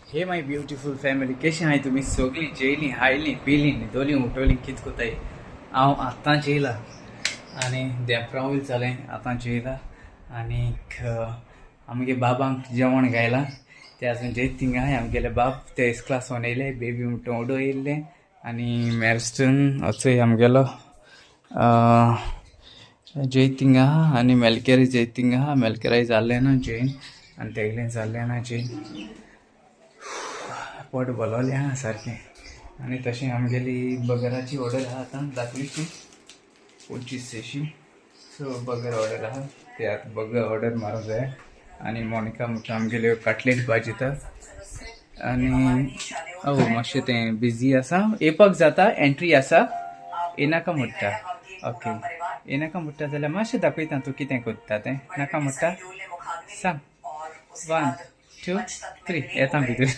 हे my beautiful family, कशी आहाय तुमी सगळीं? जेयलीं, हायलीं, पिलीं, न्हिदोलीं, उठोलीं, कित कोताय? हांव आतां जेयला आनी देंपरां वयर जालें, आतां जेयला आनीक आमगे बाबांक जेवण घायलां. ते आजून जेयत थिंगा आहाय. आमगेले बाब ते इस्कलासोन येयले, बेबी म्हणटा उडो येयल्ले आनी मॅरस्टन अचय आमगेलो जयत थिंगा आहा आनी मेलकेरी जयत थिंगा आहा. मेलकेराय जाल्लें ना जैन आनी तेगलें जाल्लें ना जैन. पोट भरलोलें आहा सारकें. आनी तशें आमगेली बगराची ऑर्डर आहा आतां धाकलीशी 25 शी. सो बगर ऑर्डर आहा, ते आतां बगर ऑर्डर मारूंक जाय. आनी मोनिका म्हटल्यार आमगेल्यो काटलेट भाजिता आनी ओ मातशें तें बिजी आसा. येवपाक जाता, एंट्री आसा, येनाका म्हणटा. ओके, येनाका म्हणटा जाल्यार मातशें दाखयता तूं कितें करता तें. नाका म्हणटा, सांग. 1 2 3, येता भितर.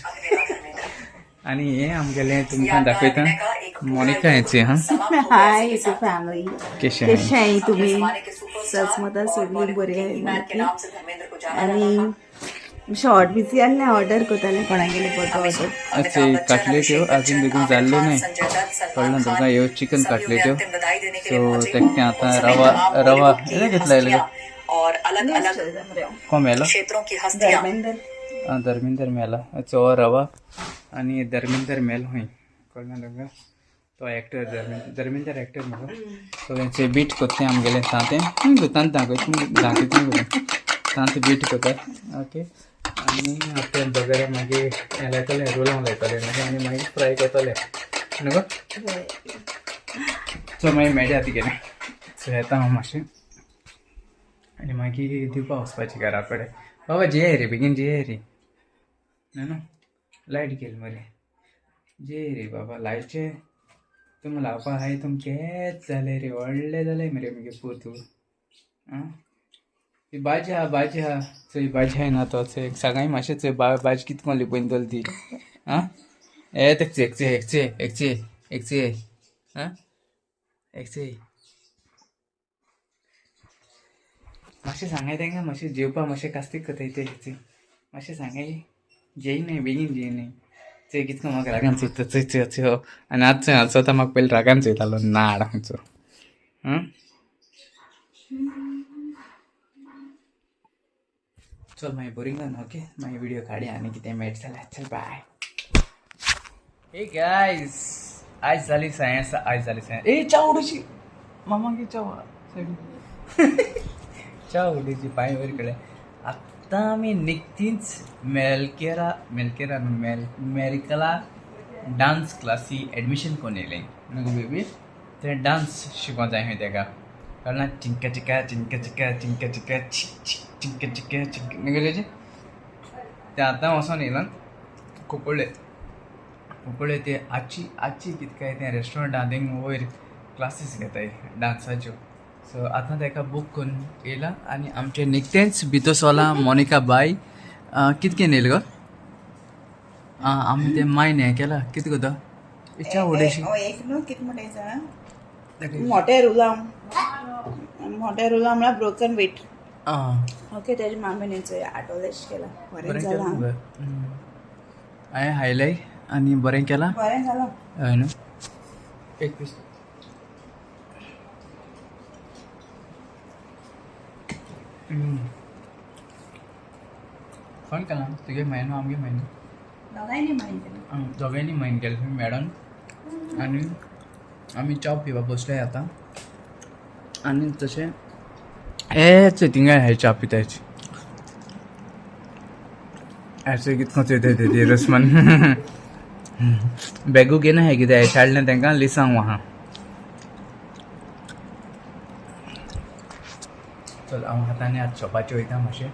आनी हें आमगेलें तुमकां दाखयता, मोनिका हेची हा. हाय युट्यूब फॅमिली. कशें? कशे आहे तुम्ही? सजमता सगळी बरी आहे मागीर. आनी शॉर्ट बिजी आसलें, ऑर्डर करतालें कोणागेले बर्गर ऑर्डर. अशें काटलेट्यो अजून बेगीन जाल्ल्यो न्हय, कळ्ळें ना तुमकां? ह्यो चिकन काटलेट्यो. सो तेका आतां रवा रवा कितें घेतला येयलो और अलग अलग कोण मेलो? क्षेत्रों की हस्तियां धर्मेंदर. आं, धर्मिंदर मेला चो रवा आनी धर्मिंदर मेलो खंय, कळ्ळें ना तुमकां? तो एक्टर धर्मिंदर एक्टर मगो. सो तेंचे बीट कोत्ता आमगेलें तांतें तांत दाखयता दाखयता तांत बीट कोता. ओके, आनी आतां बगर मागीर हें लायतलें, रोलां लायतलें मागीर आनी मागीर फ्राय करतलें न्हू गो. सो मागीर मेळया तिगेलें. सो येता हांव मातशें आनी मागीर दिवपा वचपाचें घरा कडेन. बाबा जेय रे, बेगीन जेय रे. न्हू लायट गेली मरे. जेय रे बाबा, लायचे तुमी लावपा आहाय. तुमकेच जालें रे, व्हडलें जालें मरे मुगे पूत तूं. आं, ती भाजी आहा, भाजी आहा, चोय भाजी आहाय ना तो चोय सगळ्यांनी मातशें चोय भाजी कितको लिपयन तोल ती. आं, ए तेकचे एकचे एकचे एकचे एकचे. आं, एकचे मातशें सांगाय तांकां, मातशें जेवपा मातशें कास्तीक कोताय ते. मातशें सांगाय, जेय न्हय, बेगीन जेय न्हय. चोय कितको म्हाका रागान चोयता, चोय चोय चोय. आनी आतां चोय हांचो म्हाका पयलीं रागान चोयतालो नाड आमचो. चल मागीर बोरींग जावन. ओके, मागीर व्हिडिओ काडया आनी कितें मेळटा जाल्यार. चल बाय. हे गायज, आयज जाली सायन्स, आयज जाली सायन्स. ए च्या उडोवची मामा गे, च्या च्या उडोवची पांय वयर कडे. आत्तां आमी निकतींच मेलकेरा मेलकेरा न्हू मेल मेरिकला डान्स क्लासी एडमिशन करून येयलें न्हू गो बेबी? थंय डान्स शिकों जाय खंय तेका, कळना? चिंका चिका चिंका चिका चिंका चिका चिंका चिका चिंक न्हू गो तेजें. तें आतां वचोन येयलां कुंकळ्ळे. कुंकळ्ळे ते आची आची कितें काय तें रेस्टोरंट आहा, थिंग वयर क्लासीस घेताय डान्साच्यो. सो आतां तेका बूक करून येयला आनी आमचें निकतेंच भितर सोलां मोनिका बाय. कित घेवन येयलें गो? आं, आमी तें मायन हें केलां. कितें करता? च्या उडयशी. एक न्हू, कितें म्हणटा जाणा, मोठे रुलां, मोठे रुलां म्हळ्यार ब्रोकन वीट. आं. ओके, तेजे मामीन चोय आटोलेश केला. बरें बरें जालां. केलां गो. हांवें हायलाय आनी बरें केलां. बरें जालां. हय न्हू? एक पीस कोण केलां? तुगे म्हयनो, आमगे म्हयनो. दोगांयनी मायन केलां. दोगांयनी म्हयन केलें मॅडम. आनी आमी च्या पिवपाक बसले आतां. आनी तशें हे चोय थिंगा हे च्या पितायची अशें कितको चोयताय ते रसमान बॅगू घेना. हें कितें हाडलें तांकां लिसांव आहा. चल, हांव आतां आनी आतां शॉपाचेर वयता मातशें.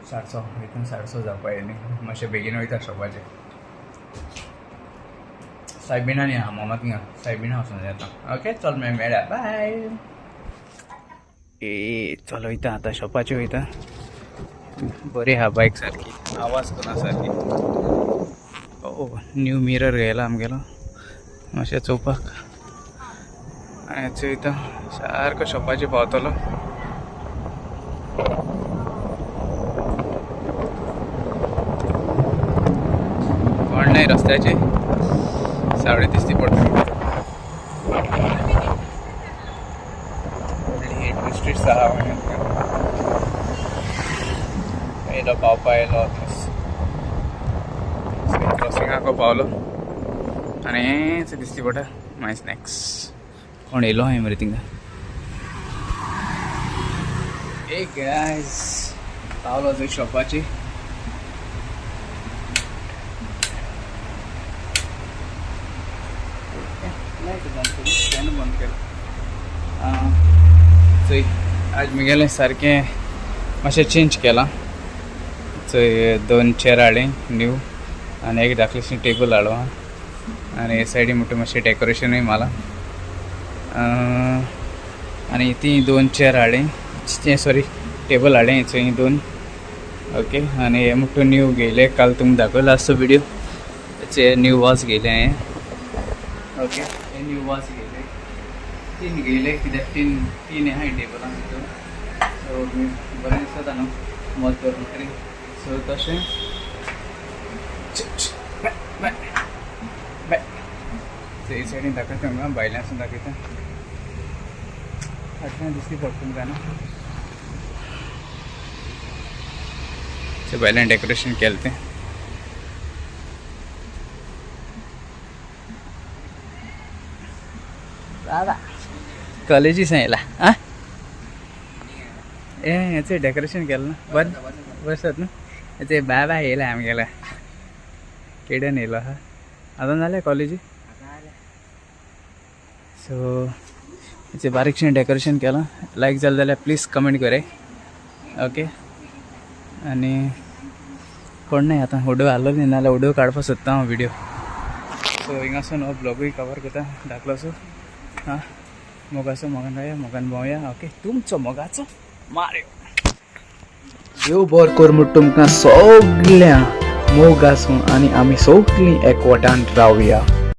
6:30 वयता, 6:30 जावपा येयली. मातशें बेगीन वयता शॉपाचेर. सायबिणांनी आहा मामा थिंगा, सायबिणा वचोंक जाय आतां. ओके, चल मागीर मेळया, बाय. ए चल, वयता आतां शॉपाचेर वयता. बरी आहा बायक, सारकी आवाज कोना सारकी. ओ न्यू मिरर घायला आमगेलो मातशें चोवपाक. आनी चोयता सारको शॉपाचेर पावतलो. कोण नाही रस्त्याचे सावळी दिसती पडटा. व्हडली स्ट्रीट्स आहा येयलो पावपा येयलो क्रॉसिंगाक पावलो आनी हेंच दिसती पडटा माय स्नॅक्स. कोण येयलो हांवें मरे थिंगा. एक गायज पावलो थंय शॉपाची. लायट बंद केली, फॅन बंद केलो. चोय आज म्हगेलें सारकें मातशें चेंज केलां. चोय 2 चेर हाडली न्यू आनी एक धाकलीशी टेबल हाडलो आनी हे सायडीन म्हणटा मातशें डेकोरेशनूय मारलां. आनी ती 2 चेर हाडली, सॉरी टेबल हाडलें चोय 2. ओके आनी हे म्हणटा न्यू घेयले, काल तुमकां दाखयलो आसतो व्हिडियो. हे न्यू वाज घेयले हांवें. ओके हे न्यू वाज घेयले, 3 घेयले कित्याक तीन आहाय टेबलां भितर. सो बरें दिसता न्हू मत कर म्हणटरी. सो तशें बाय हे सायडीन दाखयता तुमकां, भायल्यान दाखयता, फाटल्यान दिसती पडटा तुमकां न्हू. भायल्यान डेकोरेशन केलें तें. बाबा कॉलेजीस येयला आं हें हेचें डेकोरेशन केलें ना बरें बसत न्हू. हेचे बाबा येयला आमगेल्या केड्यान येयलो आहा. आतां जालें कॉलेजी. सो हेचें बारीकशें डेकोरेशन केलां. लायक जालें जाल्यार प्लीज कमेंट करे. ओके आनी कोण नाही आतां उडो आहलो न्ही, नाल्यार उडो काडपाक सोदता हांव व्हिडियो. सो हिंगासून हो ब्लॉगूय कवर करता धाकलोसो. हां मोगाचो मोगान रावया, मोगान भोंवया. ओके तुमचो मोगाचो मार्यो. देव बरो कर म्हूण तुमकां सगळ्यां मोग आसूं आनी आमी सगळीं एकवटान रावया.